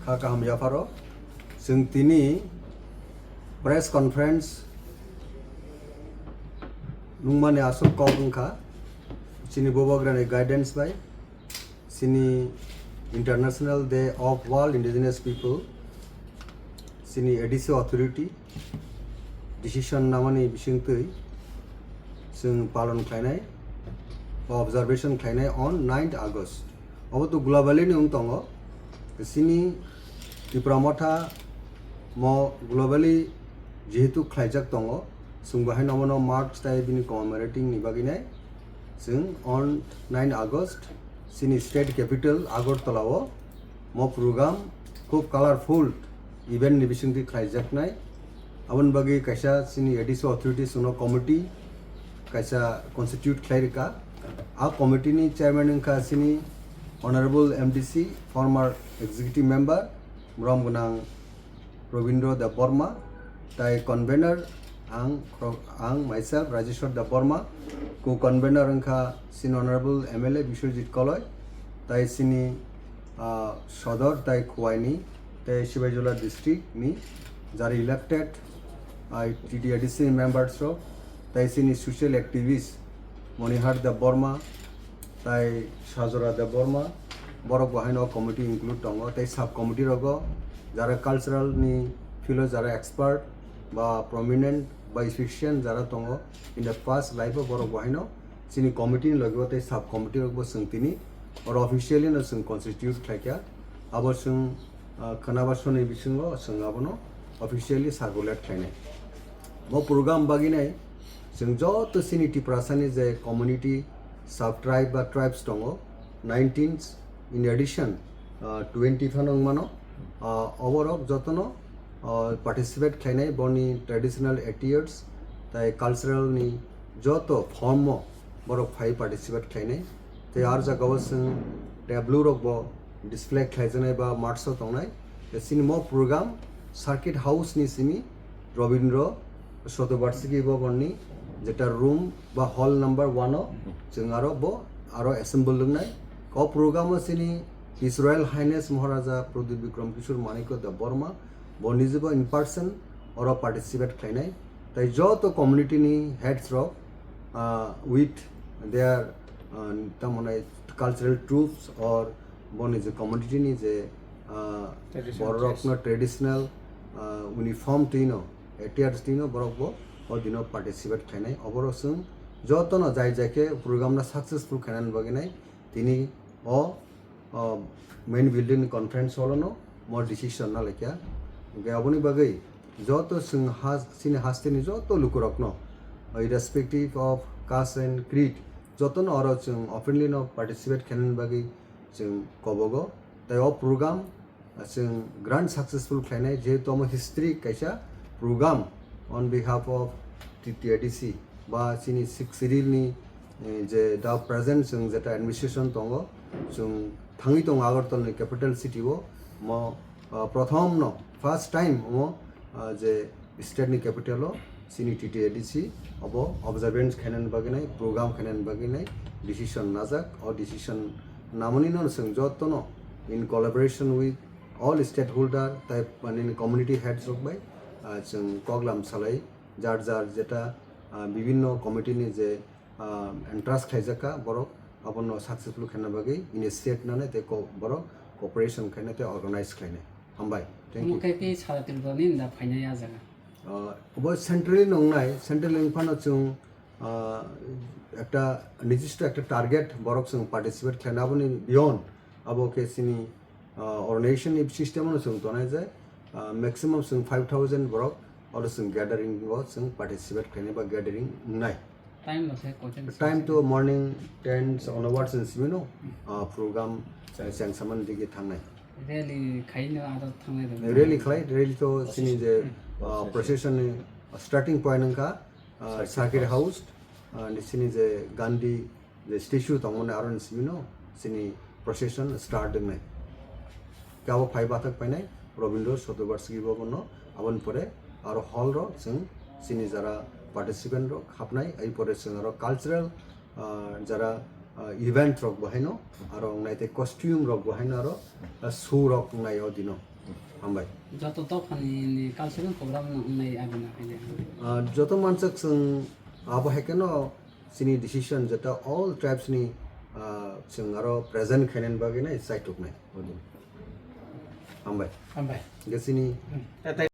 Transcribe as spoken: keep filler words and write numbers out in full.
Kha kaham yapharo, chwng tini press conference nungmani aswk kok wngkha, chini Bubagrani guidance bai, chini International Day of World Indigenous People, chini A D C authority decision namani bisingtwi chwng palon khlainai, observation khlainai on ninth August. Obo to globally ni wng tongo. Chini Tipra Motha mo globally jehetu khlaijak tongo, chwng bo haino omono mark tai bini commemorating ni bagwi nai chwng on nine August chini state capital Agartala o mo program khub colorful event ni bisingtwi khlaijaknai. Aboni bagwi kaisa chini A D C authorities no committee kaisa constitute khlai rwkha. A committee ni chairman wngkha chini Honorable M D C, former executive member, borom gwnang Robindra Debbarma, tai convener ang, ang myself Rajeshwar Debbarma, co-convener wngkha chini Honorable M L A Biswajit Koloi, tai chini, ah, Sodor tai Khowai ni tei Sibaijala district ni jara elected, ah, T T A D C members rok, tai chini social activist Monihar Debbarma, tai Sajora Debbarma, borok bo haino committee include tongo, tei sub committee rogo jara cultural ni field o jara expert ba prominent ba efficient jara tongo, in the past life o borok bo haino chini committee ni logi o tei sub committee rok bo chwng tini oro officially no chwng constitute khlaikha. Abo chwng, ah, khwnaba soni bisingo chwng abono officially circulate khlainai. Bo program bagwi nai chwng joto chini Tiprasani je community, sub tribe ba tribes tongo, nineteen in addition, ah, twenty phano wngmano. Ah, oborok jotono, ah, participate khlainai boni traditional attires tai cultural ni joto form o borok phai participate khlainai. Tei ar jagao chwng tableau rok bo display khlaijaknai ba marks o tongnai. Tei chini mo program Circuit House ni simi Robindra Shatobarshiki Bhavan ni jeta room ba hall number one o chwng aro bo aro assemble wngnai. O program o chini His Royal Highness Maharaja Pradyut Bikram Kishore Manikya Debbarma bo nijebo in person oro participate khlainai. Tai joto community ni heads rok, ah, with their, ah, tamoni cultural troupes or boni je community ni je, ah, traditional borok dress. No traditional, ah, uniform twino, attires twino borok bo o dino participate khlainai. Oborok chwng jotono jai jai khe program no successful khainani bagwi nai tini o, o main building ni conference hall no mo decision na laikha. Hwnkhe aboni bagwi joto chwng ha-, chini hasteni joto lukurokno, irrespective of caste and creed, jotono oro chwng openly no participate khainani bagwi chwng kobogo. Tai o program chwng grand successful khlainai, jehetu omo history kaisa program on behalf of T T A D C ba chini Sixth Schedule ni, eh, je da present chwng jeta administration tongo, chwng thangwi tongo Agartala ni capital city o, mo, ah, prothom no first time omo, ah, je state ni capital o chini T T A D C obo observance khainani bagwi nai, program khainani bagwi nai decision najak. O decision namani no chwng jotono in collaboration with all stakeholder tai, mane, community heads rok bai, ah, chwng koklam salai jar jar jeta, ah, bibinno committee ni je, ah, entrust khlaijak kha borok abono successful khaina bagwi initiate nanai tei ko-, borok cooperation khainai tei organize khlainai. Hambai. Thank you. Omo khe khe sara Tripura ni da phainai a jaga. Ah, obo centrally nongnai, centrally wngphano chwng, ah, ekta nijissto ekta target borok chwng participate khlaina, aboni beyond abo khe chini, ah, organization ni system no chwng tonai je, ah, maximum chwng five thousand borok oro chwng gathering o chwng participate khlainai ba gathering wngnai. Time no se kochen time to morning ten onwards in simi no, ah, program chengsaman digi thangnai. Rally khaino aro thangnai rok. Rally khlai, rally to chini je, ah, procession ni starting point wngkha, ah, Circuit House, ah, ni chini je Gandhi je statue tongmani aro ni simi no chini procession start wngnai. Kabo phai bathak painai Rabindra Shatobarshiki Bhavan no, aboni pore aro hall ro chwng chini jara participant rok hapnai, ai pore chwng aro cultural, ah, jara, ah, event rok bo haino aro wngnai tei costume rok bo haino aro, ah, show rok wngnai o dino. Hambai. Joto dophani ni cultural program no wngnai abo no hai de. Ah, joto mansak chwng abo hai kheno chini decision jeta all tribes ni, ah, chwng aro present khainani bagwi nai chaituknai. Hambai. Hambai. Ge chini